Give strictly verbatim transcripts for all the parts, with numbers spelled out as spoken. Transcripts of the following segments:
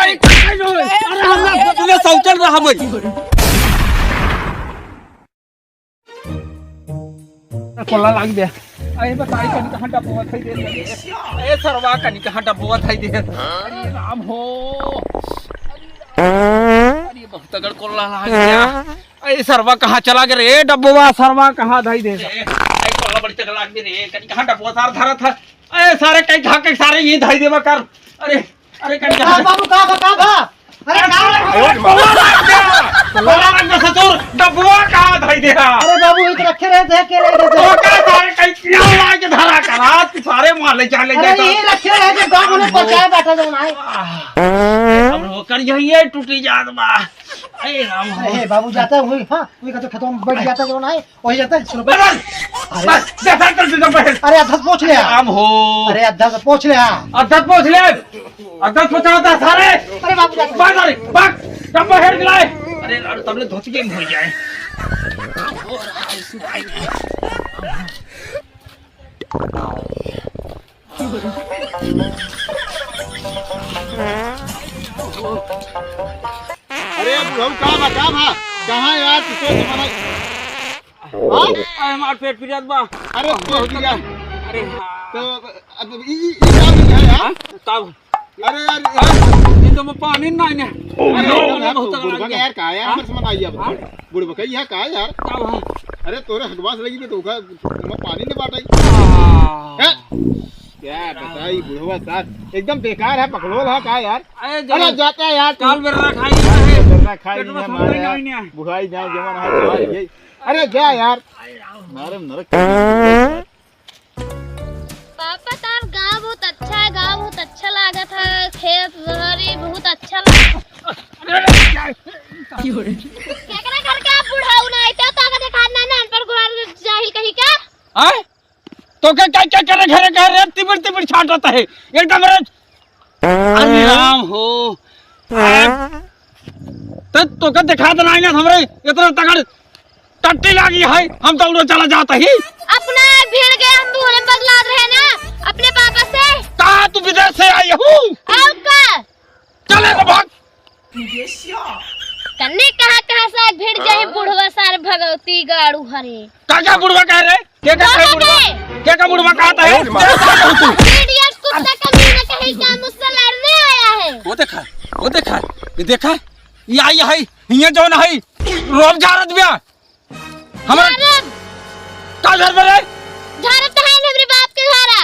अरे, अरे, हमरा सोचले शौचल रहा भाई। कोल्ला लाग दे। अरे बताई, कनी कहाँ डब्बा धई दे। ए सरवा, कनी कहाँ डब्बा धई दे। अरे राम हो। अरे बहुत तगड़ कोल्ला लाग गया। ए सरवा कहाँ चला गया रे? डब्बा सरवा कहाँ धई दे? ए, ए कोल्ला बड़ी तगड़ लाग दे रे। कनी कहाँ डब्बा सार धरत है? ए सारे कहीं खा के सारे यहीं धई देवा कर। अरे अरे, कहीं का, बाबू, का बा, का बा? अरे, का बा? अरे, बउआ लग गया। बउआ लग गया, ससुर, डबुआ कहाँ धई दे हा? अरे, बाबू, ये तो रखे रहे थे, अकेले रहे थे। तो का सारे कहीं क्या लाके धरा करा, तू सारे माले चाले अरे, जाता। ये रखे रहे थे, बाबू ने पहुंचाया बैठा जो ना है। आह, अब वो कर यही है, टूटी जात बा। अरे, राम हो। अरे, बाबू, जाता है, वही, हाँ, वही का तो खेतों में बैठ जाता जो ना है। वही जाता है, सुनो। बस, बस, अरे। बस, बस, बस, बस, बस। अरे, अध्यक्ष पूछ ले। काम हो। अरे, अध्यक्ष पूछ ले। अध्यक्ष पूछ ले। अध्यक्ष पूछा होता सारे। अरे, बाप रे। बस, अरे, बस, डब्बा हेड गिलाए। अरे, अरे, तबले धोती के हो जाए। अरे बुढ़ऊ, का बा, का बा? कहाँ यार, तू तो जमाना। हाँ? अरे हमार पेट पिरात बा। अरे पेट पिरात। अरे हाँ। तो अब ई, ई, ई का हो गया यार? हाँ? का बा? अरे यार, हाँ? ये तो मैं पानी ना ने। अरे यार, बहुत तगड़ा बुढ़वा का यार, का यार, हाँ? हमर समझ आई अब। हाँ? बुढ़वा का यह का यार? का बा? अरे तोरे हकवास लगी पे तो का, मैं पानी ने बाटाई। हाँ। हैं? क्या बताई बुढ़वा साहब, एकदम बेकार है, पकड़ोल है का यार? अरे, अरे जाते हैं यार, काल बेर्रा खाई है। बेर्रा खाई पेट में नहीं है, समझ में मारे नहीं आया। बुढ़ाई जाए, जवान है, बुढ़ाई गई। अरे जा यार, मारे नरक। पापा, तार गाँव बहुत अच्छा है, गाँव बहुत अच्छा लागत है, खेत बारी बहुत अच्छा लागत। केकरा घर के आप बुढ़ाऊ ना आइते, तो आगे देखा ना, ना, अनपढ़ गुआर जाहिल कहीं का। आय? तो के क्या, क्या करे घरे, घरे रे तिबिर, तिबिर छाटत है। एकदम रे। अरे राम हो। तो, तो के दिखात नाही ना हमरे इतना तगड़ टट्टी लागी है। हम तो उड़ो चला जाता ही। अपना भिड़ गए, हम बूढ़े बगलात रहे ना अपने पापा से। कहाँ तू विदेश से आई हूँ? और का? चले तो भाग। कन्ने कहाँ कहाँ से भिड़ जाई बुढ़वा सार भगवती गाड़ू हरे। का का बुढ़वा कह रहे? के का कहे बुढ़वा? के का बुढ़वा कहता है? इडियट कुत्ता कमीना कहीं का मुझसे लड़ने आया है। वो देखा, वो देखा, ये देखा, ये आई है, ये जौन है, रोब झारत बिया। हमार झारब। का घर में रे? झारब तो है हमरे बाप के घरा।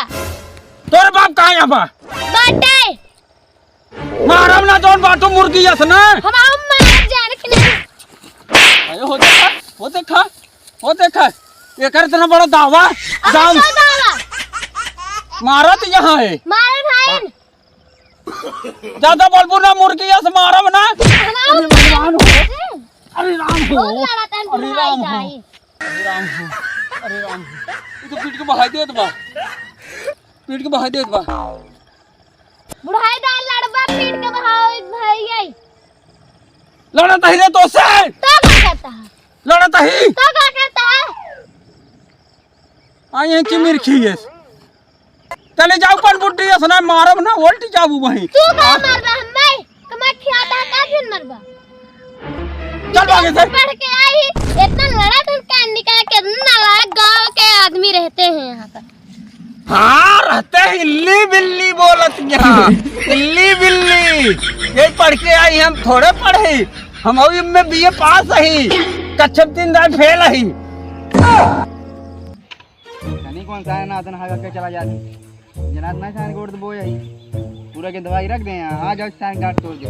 तोरे बाप कहाँ यहाँ बा? बाटे। मारब ना जौन बाटू मुर्गी यस ना। हम, हम मारब जाने के नहीं। अरे हो देखा, हो देखा, हो देखा। एकर इतना बड़ा दावा, अब दाम। तो दावा। मारत यहाँ है। मारे भाई। ज्यादा बोलबू ना मुर्गी यस मारब ना। हम, हम अरे राम हो। अरे राम हो। बहुत लड़ा था अरे बुढ़ाई राम हो। जाई। अरे राम हो। अरे राम हो। ये तो पीट के बहाई देत बा। पीट के बहाई देत बा। बुढ़ाई दार लड़बा पीट के बहाओ भाई। लड़त ही रे तो से। तो का करता है? लड़त ही। तो का करता है? आई हैं चिमिर खिएस। चले जाओ पन बुड्ढी असना मारब ना उल्ट जाबू वहीं। तू का मारबा हम्मे? कमा खियाता का दिन मरबा? चल भागे से। पढ़ के आई, इतना लड़ा था कान निकाल के, इतना लड़ा गाँव के आदमी रहते हैं यहाँ पर। हाँ, रहते हैं, इल्ली बिल्ली बोलत यहाँ। इल्ली बिल्ली। ये पढ़ के आई, हम थोड़े पढ़े। हम अभी में बीए पास ही। कक्षा तीन दाई फेल ही। तनी कौन सा है ना, अदन हाथ करके चला जाती। जनात ना साइन गोड़ दबो यही। पूरा के दवाई रख दे यहाँ। आ जाओ साइन गार्ड तोड़ दे। आ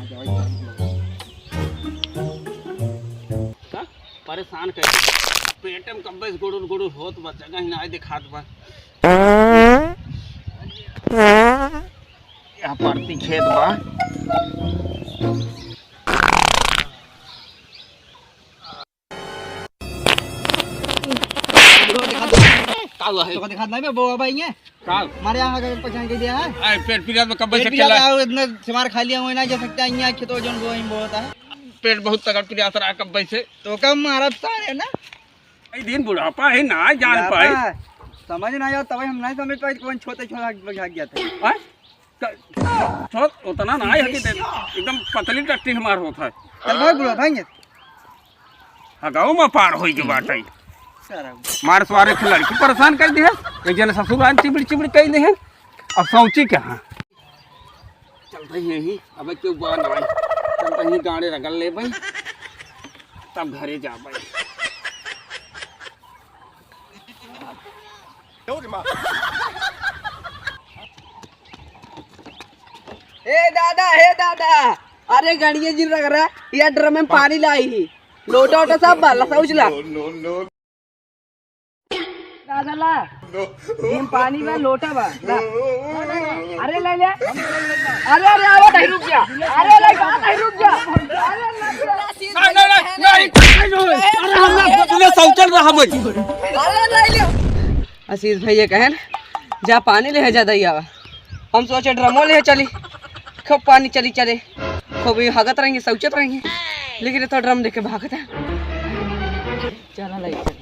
जाओ। का? परेशान कर दे। पेट में कब्बे से गुड़ुर गुड़ुर होत बा, जगह ही ना आए दिखात बा। यहाँ परती खेत बा। का हुआ है? तो दिखात नहीं बे, वो अब आई है। का? हमारे यहाँ का पहचान के दिया है। आए, पेट पिरात बा कब्बे से पेट पिरात खेला। है, इतना से मार खा लिया, वो ना जा सकता है, यहाँ खेतों जोन वो ही बहुत है। पेट बहुत तगड़ पिरात रहा कब्बे से। तो कब मारा सारे ना? ई दिन बुढ़ापा है, ना जान बुढ़ापा पाए। है। समझ ना आया, तब हम नहीं समझ पाए, कौन छोटे छोटे भाग, भाग गया था। आए? क-, छोट उतना ना है कि दे, एकदम पतली टट्टी हमार होत है। चल भाई, बुढ़वा भाई। हगाऊ में पार होई के बाटे। सारा। मार सुआरे के लड़की परेशान कर दे है। एक जने ससुर आन चिबिड़ चिबिड़ कर दे है। अब सौची कहाँ? चलते ही यही, अबे क्यों बा ना आई? चलते ही गाड़े रगड़ ले भाई, तब घरे जा भाई। ए दादा, हे दादा, अरे गणिया जी रगड़ा, या ड्रम में पानी लाई ही, लोटा ओटा सब बा, लसा उजला। दादा ला, जिम पानी बा, लोटा बा, ला। अरे ले ले। अरे, अरे, अरे, नहीं रुक जा। अरे ले, कहाँ नहीं रुक जा। अरे ले। नहीं, नहीं, नहीं, नहीं। अरे हम ना, तूने शौचल रहा भाई। अरे ले ले। आशीष भैया कहन, जा पानी ले जा दई आवा। हम सोचे ड्रमो ले चली, खूब पानी चली चले, खूब ये हगत रहेंगे, शौचत रहेंगे, लेकिन ये तो ड्रम देख के भागत है। चला लाई चल।